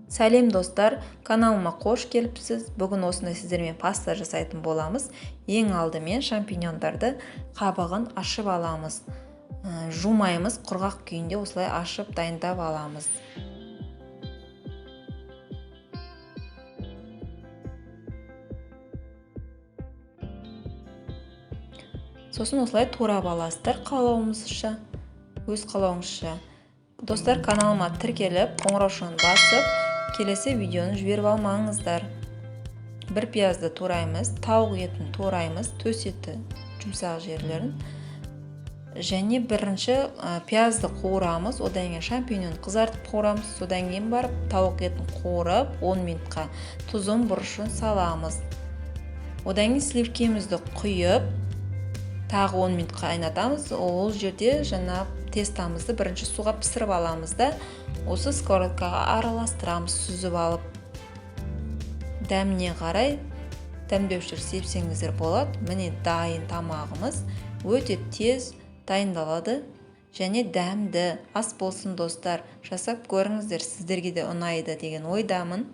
Сәлем, достар! Каналыма қош келіпсіз. Бүгін осындай сіздермен паста жасайтын боламыз. Ең алдымен шампиньондарды қабығын ашып аламыз. Жумаймыз, құрғақ күйінде осылай ашып дайындап аламыз. Сосын осылай турап аласыздар қалауыңызша, өз қалауыңызша. Достар, каналыма тіркеліп, қоңыраушаны басып, келесі видеоны жіберіп алмаңыздар. Бір пиязды тураймыз, тауық етін тураймыз, төс еті жұмсақ жерлерін. Және бірінші пиязды қуырамыз, одан кейін шампиньон қызартып қуырамыз, содан кейін барып тауық етін қуырып 10 минутқа тұзын, бұрышын саламыз. Одан кейін сливкемізді құйып, тағы 10 минутқа айнатамыз. Ол жерде жаңа тестамызды бірінші суға пісіріп аламыз да, осы сковородкаға араластырамыз, сүзіп алып. Дәміне қарай дәмдеушілер сепсеңіздер болады. Міне, дайын тамағымыз өте тез дайындалады және дәмді. Ас болсын, достар, жасап көріңіздер, сіздерге де ұнайды деген ойдамын.